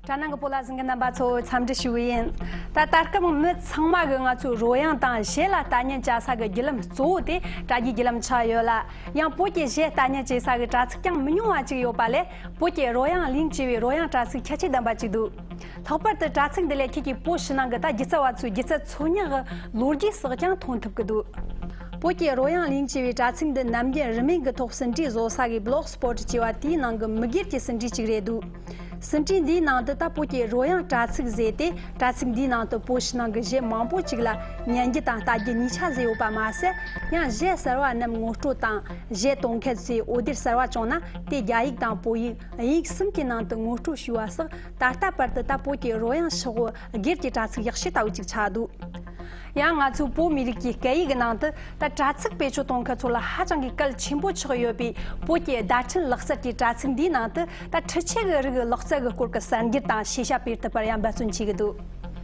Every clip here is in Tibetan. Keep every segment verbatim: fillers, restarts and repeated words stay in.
དྲ་ནང་གི་བོད་ལ་གཟིགས་མཁན་རྣམ་པ་ཚོ་འཚམས་འདྲི་ཞུ་གི་ཡིན། ད་ལྟ་སྐབས་མི་ཚང་མ་གི་ང་ཚོའི་རོལ་དབྱངས་དང་གཞས་ལ་ལྟ་ཉན་བྱ་ས་གི་བརྒྱུད་ལམ་གཙོ་བོ་དེ་དྲ་རྒྱའི་བརྒྱུད་ལམ་ཆགས་ཡོད་ལ། ཡང་བོད་ཀྱི་གཞས་ལྟ་ཉན་བྱེད་ས་གི་དྲ་ཚིགས་ཀྱང་མི་ཉུང་བ་ཅིག་ཡོད་པ་ལས། བོད་ཀྱི་རོལ་དབྱངས་གླིང་ཅེས་པའི་རོལ་དབྱངས་དྲ་ཚིགས་ཁྱད་ཆོས་ལྡན་པ་ཅིག་འདུག་ལྷག་པར་དུ་དྲ་ཚིགས་འདི་ལས་ཁྱེད་ཀྱིས་བོད་ཕྱི་ནང་གི་ད་སྒྱུ་རྩལ་བ་ཚོའི་སྒྱུ་རྩལ་འཚོལ་སྙེག་གི་ལོ་རྒྱུས་སོགས་ཀྱང་མཐོང་ཐུབ་ཀྱི་འདུག་བོད་ཀྱི་རོལ་དབྱངས་གླིང་ཅེས་པའི་དྲ་ཚིགས་འདི་ནམ་རྒྱུན་རིན་མེད་ཀྱི་ཐོག་ཟིན་བྲིས་བཟོ་ས་གི་Blogspot ཅེས་པ་དེའི་ནང་གི་མི་སྒེར་གྱི་ཟིན་བྲིས་ཅིག་རེད་འདུག་ཟིན་བྲིས་འདིའི་ནང་དུ་ད་བོད་ཀྱི་རོལ་དབྱངས་དྲ་ཚིགས་ཟེར་ཏེ། དྲ་ཚིགས་འདིའི་ནང་དུ་བོད་ཕྱི་ནང་གི་གཞས་མང་པོ་ཅིག་ལ་ཉན་རྒྱུ་དང་ལྟ་རྒྱུ་གཉིས་ཆ་ཟེར་ཡོད་པ་མ་ཟད། ཡང་གཞས་གསར་བ་རྣམས་ངོ་སྤྲོད་དང་། གཞས་གཏོང་མཁན་ཚོས་འོད་སྡེར་གསར་བ་བྱུང་ན་དེ་རྒྱ་ཡིག་དང་བོད་ཡིག་དབྱིན་ཡིག་གསུམ་གྱི་ནང་དུ་ངོ་སྤྲོད་ཞུས་པ་སོགས། ད་ལྟ་བར་དུ་ད་བོད་ཀྱི་རོལ་དབྱངས་ཤོག་བུ་སྒེར་གྱི་དྲ་ཚིགས་ཡག་ཤོས་ལྟ་བུ་ཅིག་ཆགས་འདུག་ཡང་ང་ཚོའི་བོད་མི་རིགས་ཀྱི་སྐད་ཡིག་གི་ནང་དུ་ད་དྲ་ཚིགས་བེད་སྤྱོད་གཏོང་མཁན་ཚོ་ལ་ཧ་ཅང་གི་གལ་ཆེན་པོ་ཆགས་ཡོད་པའི་བོད་ཀྱི་བརྡ་འཕྲིན་ལག་རྩལ་གྱི་དྲ་ཚིགས་འདིའི་ནང་དུ། ད་འཕྲུལ་ཆས་ཀྱི་རིགས་ཀྱི་ལག་རྩལ་གྱི་སྐོར་གྱི་གསར་འགྱུར་དང་ཤེས་བྱ་སྤེལ་ཐུབ་པར་ཡང་འབད་བརྩོན་བྱེད་ཀྱི་འདུག་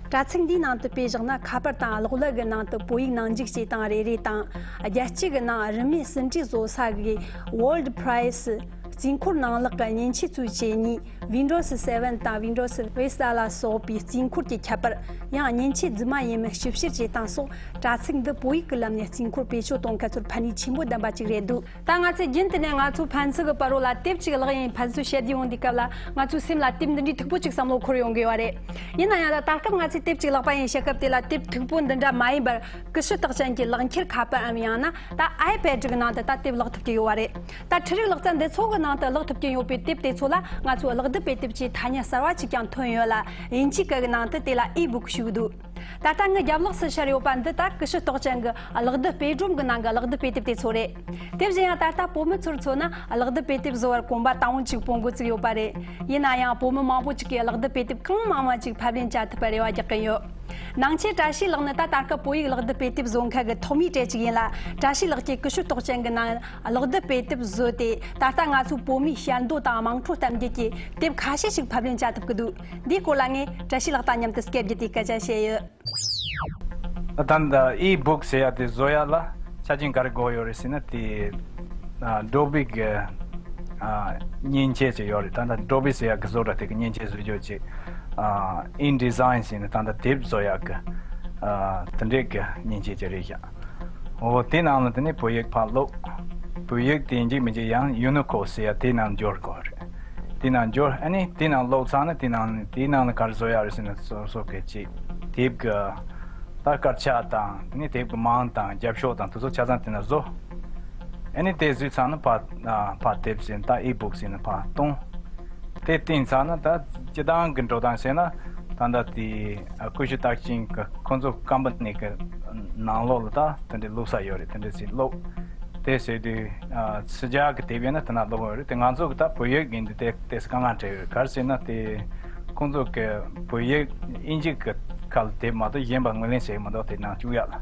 དྲ་ཚིགས་འདིའི་ནང་དུ་དཔེ་བཞག་ན། ཁ་པར་དང་གློག་ཀླད་ཀྱི་ནང་དུ་བོད་ཡིག་ནང་འཇུག་བྱེད་སྟངས་རེ་རེ་དང་། རྒྱལ་སྤྱི་གི་ནང་རིན་མེད་ཟིན་བྲིས་བཟོ་ས་གི་WordPress རྩིས་འཁོར་ནང་ལོགས་ཀྱི་མཉེན་ཆས་ཚོའི་བྱེད་ནུས། Windows seven དང་Windows Vista ལ་སོགས་པའི་རྩིས་འཁོར་གྱི་ཁྱད་པར། ཡང་མཉེན་ཆས་རྫུན་མ་ཡིན་མིན་ཞིབ་བཤེར་བྱེད་སྟངས་སོགས། དྲ་ཚིགས་འདི་བོད་ཡིག་གི་ལམ་ནས་རྩིས་འཁོར་བེད་སྤྱོད་གཏོང་མཁན་ཚོར་ཕན་ནུས་ཆེན་པོ་ལྡན་པ་ཅིག་རེད་འདུག་ད་ང་ཚོས་རྒྱུན་དུ་ནས་ང་ཚོའི་ཕན་ཚུན་གྱི་བར་རོ་ལ་དེབ་ཅིག་བཀླགས་ཡིན་ཕན་ཚུན་བཤད་རྒྱུ་ཡོང་དུས་སྐབས་ལ། ང་ཚོའི་སེམས་ལ་དེབ་འདི་འདྲའི་མཐུག་པོ་ཅིག་བསམ་བློ་འཁོར་ཡོང་གི་ཡོད་རེད། ཡིན་ན་ཡང་ད་ད་སྐབས་ང་ཚོས་དེབ་ཅིག་བཀླགས་པ་ཡིན་བཤད་སྐབས་དེ་ལ་དེབ་མཐུག་པོ་འདི་འདྲ་མ་ཡིན་པར་ཀུ་ཤུ་རྟགས་ཅན་གྱི་ལག་འཁྱེར་ཁ་པར་འམ་ཡང་ན་ད་iPad ཅིག་ནང་དུ་ད་དེབ་བཀླགས་ཐུབ་ཀྱི་ཡོད་རེད། ད་འཕྲུལ་རིག་ལག་རྩལ་འདི་ཚོ་གི་ནང་དུ་བཀླགས་ཐུབ་ཀྱི་ཡོད་པའི་དེབ་དེ་ཚོ་ལ་ང་ཚོས་གློག་རྡུལ་དཔེ་དེབ་ཅེས་ཐ་སྙད་གསར་བ་ཅིག་ཀྱང་ཐོན་ཡོད་ལ། དབྱིན་ཇིའི་སྐད་ཀྱི་ནང་དུ་དེ་ལ་e-book ཞུ་གི་འདུག་ད་ལྟ་ངས་རྒྱབ་ལོགས་སུ་ཤར་ཡོད་པ་འདི་ལྟར་ཀུ་ཤུ་རྟགས་ཅན་གྱི་གློག་རྡུལ་དཔེ་སྒྲོམ་གྱི་ནང་གི་གློག་རྡུལ་དཔེ་དེབ་དེ་ཚོ་རེད། དེ་བཞིན་ཡང་ད་ལྟ་བོད་མི་ཚོར་མཚོན་ན་གློག་རྡུལ་དཔེ་དེབ་བཟོ་བར་གོམ་པ་དང་པོ་གཅིག་སྤོ་འགོ་ཚུགས་ཡོད་པ་རེད། ཡིན་ན་ཡང་བོད་མི་མང་པོ་གཅིག་གིས་གློག་རྡུལ་དཔེ་དེབ་གང་མང་མང་ཅིག་ཕབ་ལེན་བྱ་ཐུབ་པར་རེ་བ་རྒྱག་གི་ཡོད། ནང་ཆེན་བཀྲ་ཤིས་ལགས་ནི་ད་ལྟ་སྐབས་བོད་ཡིག་གློག་རྡུལ་དཔེ་དེབ་བཟོ་མཁན་གྱི་ཐོག་མའི་གྲས་གཅིག་ཡིན་ལ། བཀྲ་ཤིས་ལགས་ཀྱིས་ཀུ་ཤུ་རྟགས་ཅན་གྱི་ནང་གློག་རྡུལ་དཔེ་དེབ་བཟོས་ཏེ། ད་ལྟ་ང་ཚོའི་བོད་མིའི་ཞལ་འདོན་དང་དམངས་ཁྲོད་གཏམ་རྒྱུད་ཀྱི་དེབ་ཁ་ཤས་ཤིག་ཕབ་ལེན་བྱ་ཐུབ་ཀྱི་འདུག་འདིའི་སྐོར་ལ་ངས་བཀྲ་ཤིས་ལགས་དང་མཉམ་དུ་སྐད་བརྒྱུད་དེ་སྐད་ཆ་བཤད་ཡོད། ད་ལྟ་e-book ཟེར་ཡ་དེ་བཟོ་ཡ་ལ་ཆ་རྐྱེན་ག་རེ་དགོས་ཡོད་རེད་ཟེར་ན། དེ་ཨ་Adobe གི་ཨ་མཉེན་ཆས་ཅིག་ཡོད་རེད། ད་ལྟ་Adobe ཟེར་ཡ་གི་བཟོ་གྲྭ་དེ་གི་མཉེན་ཆས་བཟོ་རྒྱུ་ཅིག་ཨ་InDesign ཟེར་ནས་ད་ལྟ་དེབ་བཟོ་ཡ་གི་ཨ་དེ་འདྲས་གི་མཉེན་ཆས་ཅིག་རེད་ཤག་འོ་དེ་ནང་ལ་དེ་ནས་བོད་ཡིག་ཕར་ཀློག་བོད་ཡིག་དེ་འཇིག་མི་འཇིག་ཡང་Unicode ཟེར་ཡ་དེ་ནང་འབྱོར་དགོས་རེད། དེ་ནང་འབྱོར། ཨ་ནི་དེ་ནང་ཀློག་ཚར་ན་དེ་ནང་དེའི་ནང་ལ་ག་རེ་བཟོ་ཡག་རེད་ཟེར་ན། སོ་སོ་གི་ཅིག་དེབ་ཀྱི་ད་དཀར་ཆག་དང་དེ་ནས་དེབ་ཀྱི་མིང་དང་རྒྱབ་ཤོག་དང་དེ་ཚོ་ཆ་ཚང་དེ་ནང་བཟོ། ཨ་ནི་དེ་བཟོས་ཚར་ན་ཕར་ཕར་དེབ་ཟེར་ན་ད་e-book ཟེར་ན་ཕར་གཏོང་། དེ་བཏིང་ཚར་ན་ད་སྤྱི་བཏང་གི་འགྲོ་སྟངས་བྱས་ན་ད་ལྟ་དེ་ཀུ་ཤུ་རྟགས་ཅན་གྱི་ཁོང་ཚོ་ཀམ་པ་ནི་གི་ནང་ལོགས་ལ་ད་དེ་འདྲའི་བླུགས་ས་ཡོད་རེད། དེ་འདྲ་ཞིག་བླུགས། དེ་བྱས་དུས་ཨ་ཕྱི་རྒྱལ་གྱི་དེབ་ཡིན་ན་དེ་ན་ཀློག་ཡོད་རེད། དེ་ང་ཚོ་གི་ད་བོད་ཡིག་ཡིན་དུས་དེ་དེ་དཀའ་ངལ་འཕྲད་ཡོད་རེད། ག་རེ་ཟེར་ན་དེ་ཁོང་ཚོ་གི་བོད་ཡིག་དབྱིན་ཇི་གི་ཁ་ལ་དེབ་མ་གཏོགས་གཞན་པ་ངོས་ལེན་བྱེད་ཀྱི་མི་འདུག་དེ་ནང་བཅུག་ཡག་ལ།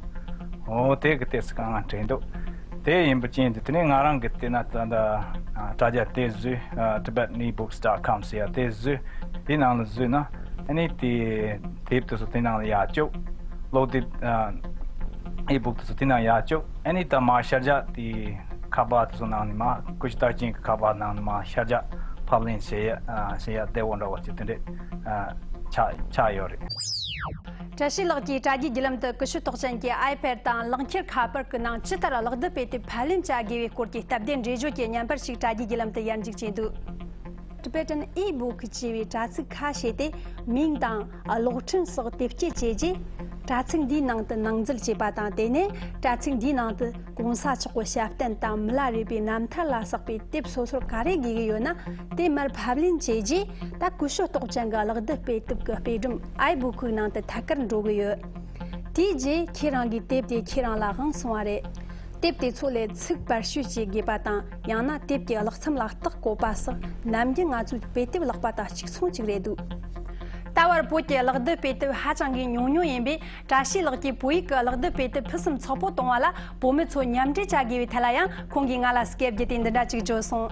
འོ་དེ་གི་དེ་དཀའ་ངལ་འཕྲད་འདུག་དེ་ཡིན་པ་ཅན་དུ་དེ་ནས་ང་རང་གི་དེ་ན་ད་ད་དྲ་རྒྱ་དེ་བཟོས། ཨ་tibetanebooks dot com ཟེར་ཡ་དེ་བཟོས། དེ་ནང་ལ་བཟོས་ན་ཨ་ནི་དེ་དེབ་དེ་ཚོ་དེ་ནང་ལ་ཡར་བཅུག་ཀློག་དེབ་ཨ་e-book དེ་ཚོ་དེ་ནང་ཡར་བཅུག་ཨ་ནི་ད་མར་ཤར་རྒྱག་དེ་ཁ་པར་དེ་ཚོ་ནང་ནས་མར་ཀུ་ཤུ་རྟགས་ཅན་གྱི་ཁ་པར་ནང་ནས་མར་ཤར་རྒྱག་ཕབ་ལེན་བྱེད་ཡ་ཨ་བྱེད་ཡ་བདེ་བོ་འདྲ་བ་ཅིག་དེ་འདྲས་ཨ་ཆགས་ཆགས་ཡོད་རེད། བཀྲ་ཤིས་ལགས་ཀྱིས་དྲ་རྒྱའི་བརྒྱུད་ལམ་དུ་ཀུ་ཤུ་རྟགས་ཅན་གྱི་iPad དང་ལག་འཁྱེར་ཁ་པར་གྱི་ནང་ཇི་ལྟར་གློག་རྡུལ་དཔེ་དེབ་ཕབ་ལེན་བྱ་དགོས་པའི་སྐོར་གྱི་སྟབས་བདེ་འགྲེལ་བརྗོད་ཀྱི་བརྙན་པར་ཞིག་དྲ་རྒྱའི་བརྒྱུད་ལམ་དུ་ཡར་འཇུག་བྱས་འདུག Tibetan e-book ཅེས་པའི་དྲ་ཚིགས་ཁ་ཕྱེ་སྟེ། མིང་དང་གློག་འཕྲིན་སོགས་དེབ་སྐྱེལ་བྱས་རྗེས། དྲ་ཚིགས་འདིའི་ནང་དུ་ནང་འཛུལ་བྱས་པ་དང་། དེ་ནས་དྲ་ཚིགས་འདིའི་ནང་དུ་གོང་ས་མཆོག་གི་ཞབས་བརྟན་དང་མི་ལ་རས་པའི་རྣམ་ཐར་ལ་སོགས་པའི་དེབ་སོ་སོར་ག་རེ་དགོས་ཀྱི་ཡོད་ན་དེ་མར་ཕབ་ལེན་བྱས་རྗེས། ད་ཀུ་ཤུ་རྟགས་ཅན་གྱི་གློག་རྡུལ་དཔེ་དེབ་ཀྱི་དཔེ་སྒྲོམ་iBook ནང་དུ་ཐད་ཀར་འགྲོ་གི་ཡོད། དེའི་རྗེས་ཁྱེད་རང་གིས་དེབ་དེ་ཁྱེད་རང་ལ་དབང་སོང་བ་རེད། དེབ་དེ་ཚོ་ལས་ཚིག་པར་བཤུས་བྱེད་དགོས་པ་དང་། ཡང་ན་དེབ་ཀྱི་ཀློག་མཚམས་ལ་རྟགས་བཀོད་པ་སོགས་ནམ་རྒྱུན་ང་ཚོས་དཔེ་དེབ་བཀླགས་པ་དང་གཅིག་མཚུངས་གཅིག་རེད་འདུག་ད་བར་བོད་ཀྱི་གློག་རྡུལ་དཔེ་དེབ་ཧ་ཅང་གི་ཉུང་ཉུང་ཡིན་པས། བཀྲ་ཤིས་ལགས་ཀྱིས་བོད་ཡིག་གི་གློག་རྡུལ་དཔེ་དེབ་ཕུན་སུམ་ཚོགས་པོ་གཏོང་བ་ལ་བོད་མི་ཚོ་མཉམ་འབྲེལ་བྱ་དགོས་པའི་ཐད་ལ་ཡང་ཁོང་གིས་ང་ལ་སྐད་བརྒྱུད་དེ་འདི་འདྲ་ཅིག་བརྗོད་སོང་།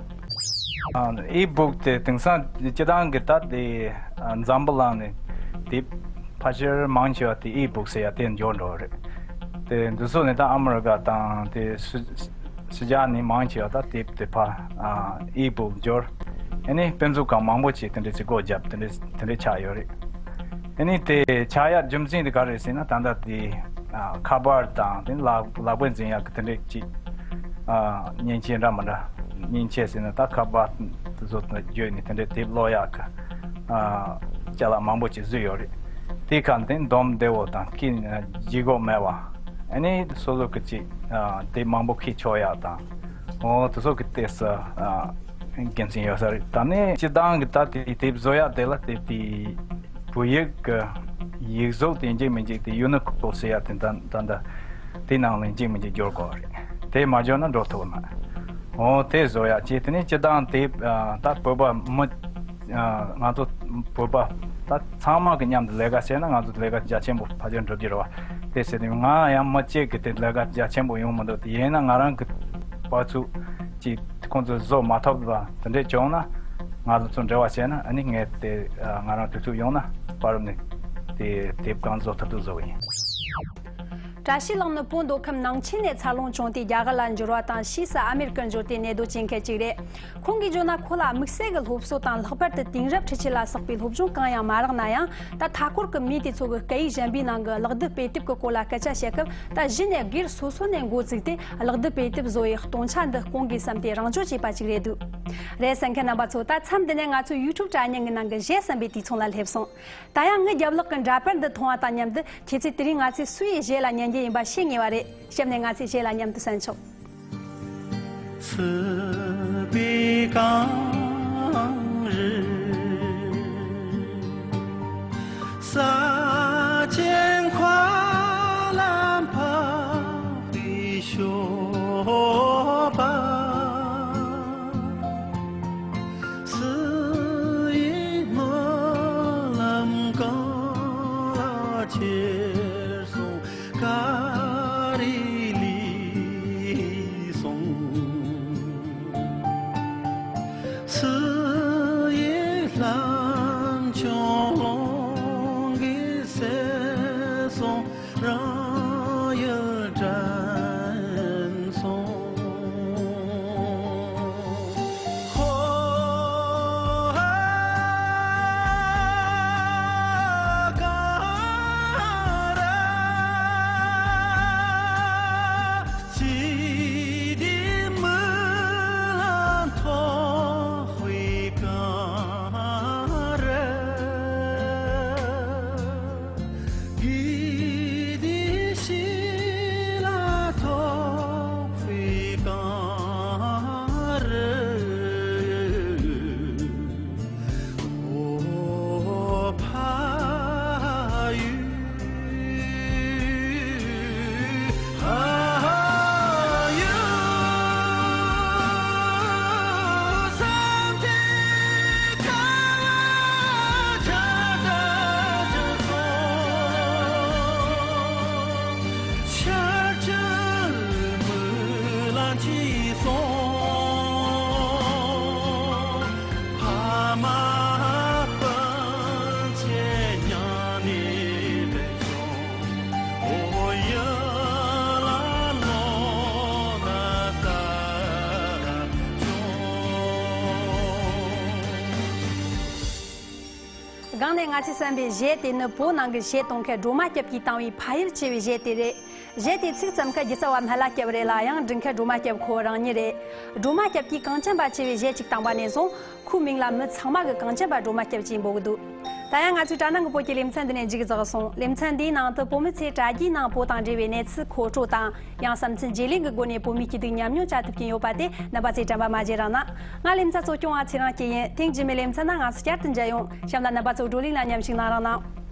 ཨ་e-book དེ་དེང་སང་སྤྱི་བཏང་གི་ད་དེ་ཨ་འཛམ་བུ་གླིང་ནས་དེ་ཕལ་ཆེར་མང་ཆེ་བ་དེ་e-book ཟེར་ཡ་དེ་འབྱོར་འགྲོ་བ་རེད། དེ་འདི་ཚོ་ནི་ད་ཨ་མི་རི་ཀ་དང་དེ་སི་སི་རྒྱ་ནས་མང་ཆེ་བ་ད་དེབ་དེ་ཕ་ཨ་e-book འབྱོར། ཨ་ནི་དཔེ་མཛོད་ཁང་མང་པོ་ཅིག་དེ་འདྲ་ཅིག་སྒོ་བརྒྱབ། དེ་འདྲ་དེ་འདྲ་ཆགས་ཡོད་རེད། ཨ་ནི་དེ་ཆགས་ཡག་རྒྱུ་མཚན་དེ་ག་རེ་རེད་ཟེར་ན། ད་ལྟ་དེ་ཨ་ཁ་པར་དང་དེ་ལག་ལག་པས་འཛིན་ཡག་གི་དེ་འདྲ་ཅིག་ཨ་མཉེན་ཆས་འདྲ་མི་འདྲ། མཉེན་ཆས་ཟེར་ན་ད་ཁ་པར་དེ་ཚོ་བརྒྱུད་ནས་དེ་འདྲ་དེབ་ཀློག་ཡག་གི་ཨ་ཅ་ལག་མང་པོ་ཅིག་བཟོས་ཡོད་རེད། དེའི་ཁ་འདི་འདོམ་བདེ་བོ་དང་། ཀི་ལྗིད་ཁོག་མེད་པ། ཨ་ནི་སོ་སོ་གི་ཅིག་ཨ་དེབ་མང་པོ་འཁྱེར་ཆོག་ཡག་དང་། འོ་དེ་ཚོ་གི་ལྟས་སུ་ཨ་དགེ་མཚན་ཡོད་ས་རེད། ད་ནི་སྤྱིར་བཏང་གི་ད་དེ་དེབ་བཟོ་ཡག་དེ་ལ་དེ་དེ་བོད་ཡིག་གི་ཡིག་གཟུགས་དེ་འཇིག་མི་འཇིག་དེ་ཡུ་ནི་ཀོ་ཟེར་ཡག་དེ་ད་ད་ད་དེ་ནང་ལ་འཇིག་མི་འཇིག་སྦྱོར་དགོས་རེད། དེ་མ་སྦྱོར་ན་འགྲོ་ཐུབ་ན། འོ་དེ་བཟོ་ཡག་བྱས། དེ་ནས་སྤྱིར་བཏང་དེ་ཨ་ད་བོད་པ་མི་ཨ་ང་ཚོ་བོད་པ་ད་ཚང་མ་གི་མཉམ་དུ་ལས་ཀ་བྱས་ན་ང་ཚོ་ལས་ཀ་རྒྱ་ཆེན་པོ་ཕལ་ཆེར་འགྲུབ་ཀྱི་རེད་བ། དེ་ཟེར་ནས་ང་ཡང་མི་གཅིག་གི་དེ་ལས་ཀ་རྒྱ་ཆེན་པོ་ཡོང་མི་འདུག་དེ་ཡིན་ན་ང་རང་གི་པར་ཚུགས་ཀྱིས་ཁོང་ཚོས་བཟོ་མ་ཐུབ་པ་དེ་འདྲས་བྱུང་ན། ང་ཚོ་འབྲེལ་བ་བྱས་ན། ཨ་ནི་ངས་དེ་ཨ་ང་རང་དུས་ཚོད་ཡོང་ན་པར་རུབ་ནས་དེ་དེབ་གང་བཟོ་ཐུབ་ཐུབ་བཟོ་གི་ཡིན། བཀྲ་ཤིས་ལགས་ནི་བོད་མདོ་ཁམས་ནང་ཆེན་ནས་འཚར་ལོངས་བྱུང་སྟེ་རྒྱ་གར་ལ་འབྱོར་བ་དང་། ཕྱིས་སུ་ཨ་མེ་རི་ཀར་འབྱོར་ཏེ་གནས་སྡོད་བྱེད་མཁན་ཅིག་རེད། ཁོང་གིས་བརྗོད་ན། ཁོ་ལ་དམིགས་བསལ་གྱི་སློབ་གསོ་དང་། ལྷག་པར་དུ་དེང་རབས་འཕྲུལ་ཆས་ལ་སོགས་པའི་སློབ་སྦྱོང་གང་ཡང་མ་རག་ན་ཡང་། ད་མཐའ་འཁོར་གྱི་མི་དེ་ཚོ་གི་སྐད་ཡིག་གཞན་པའི་ནང་གི་གློག་རྡུལ་དཔེ་དེབ་ཀྱི་སྐོར་ལ་སྐད་ཆ་བཤད་སྐབས། ད་གཞི་ནས་སྒེར་སོ་སོ་ནས་འགོ་བཙུགས་ཏེ་གློག་རྡུལ་དཔེ་དེབ་བཟོ་བའི་སྟོང་ཆ་འདི་སྐོང་དགོས་བསམ་སྟེ་རང་སྐྱོང་བྱས་པ་ཅིག་རེད་འདུག་རེད། གསན་མཁན་རྣམ་པ་ཚོ། ད་མཚམས་འདི་ནས་ང་ཚོའི་ཡུ་ཊུབ་དྲ་བརྙན་གྱི་ནང་གི་གཞས་གསན་པའི་དུས་མཚམས་ལ་སླེབས་སོང་། ད་ཡང་ངའི་རྒྱབ་ལོགས་ཀྱི་འདྲ་པར་འདི་མཐོང་བ་དང་མཉམ་དུ། ཁྱེད་ཚོས་དེ་རིང་ང་ཚོས་སུའི་གཞས་ལ་ཉན་རྒྱུ་ཡིན་པ་ཤེས་ངེས་པ་རེད། གཤམ་ནས་ང་ཚོས་གཞས་ལ་མཉམ་དུ་གསན་ཆོག་སྲིད་པའི་གངས་རི། ས་ཆེན་མཁའ་ལ་འཕགས་པའི་ཞོགས་པ། སྲིད་ཡུལ་རྨི་ལམ་གང་ལ་ཁྱེར་སོང་། ག་རེ་ལུས་སོང་། སྲིད་ཡུལ་ལྷམ་ཆུང་ལོང་གིས་བསལ་སོང་། རང་ཡུལ་དྲན་སོང་། ཧོ། གངས་རི་ཅི་སྟེ་མི་ལ་མཐོ། དཔེ་གངས་རི། གུས་ཏེ་ཞི་ལ་ཐོགས་པའི་གངས་རི། འོ་ཕ་ཡུལ། སྒང་ནས་ང་ཚོས་གསན་པའི་གཞས་དེ་ནི་བོད་ནང་གི་གཞས་གཏོང་མཁན་སྒྲོལ་མ་སྐྱབས་ཀྱིས་བཏང་བའི་ཕ་ཡུལ་ཅེས་པའི་གཞས་དེ་རེད། གཞས་དེ་ཚིག་བརྩམས་མཁན་སྒྱུ་རྩལ་བ་སྨན་བླ་སྐྱབས་རེད་ལ། ཡང་འབྲི་མཁན་སྒྲོལ་མ་སྐྱབས་ཁོ་རང་ཉིད་རེད། སྒྲོལ་མ་སྐྱབས་ཀྱིས་གངས་ཅན་པ་ཅེས་པའི་གཞས་ཅིག་བཏང་པ་ནས་བཟུང་། ཁོའི་མིང་ལ་མི་ཚང་མ་གིས་གངས་ཅན་པ་སྒྲོལ་མ་སྐྱབས་ཅེས་འབོད་ཀྱི་འདུག་ད་ཡང་ང་ཚོའི་དྲ་ནང་གི་བོད་ཀྱི་ལེ་ཚན་འདི་ནས་མཇུག་རྫོགས་སོང་། ལེ་ཚན་འདིའི་ནང་དུ་བོད་མི་ཚོས་དྲ་རྒྱའི་ནང་བོད་དང་འབྲེལ་བའི་གནས་ཚུལ་མཁོ་སྤྲོད་དང་། ཡང་བསམ་ཚུལ་བརྗེ་ལེན་གྱི་སྒོ་ནས་བོད་མིའི་སྐྱིད་སྡུག་མཉམ་མྱོང་བྱ་ཐུབ་ཀྱི་ཡོད་པ་དེ་རྣམ་པ་ཚོས་དྲན་པ་མ་བརྗེད་རོགས་གནང་། ང་ལེ་ཚན་གཙོ་སྐྱོང་བ་ཚེ་རིང་སྐྱིད་ཡིན། ཐེངས་རྗེས་མའི་ལེ་ཚན་ནང་ང་ཚོ་བསྐྱར་དུ་མཇལ་ཡོང་། གཤམ་ལ་རྣམ་པ་ཚོ་བགྲོ་གླེང་ལ་མཉམ་ཞུགས་གནང་རོགས་གནང་།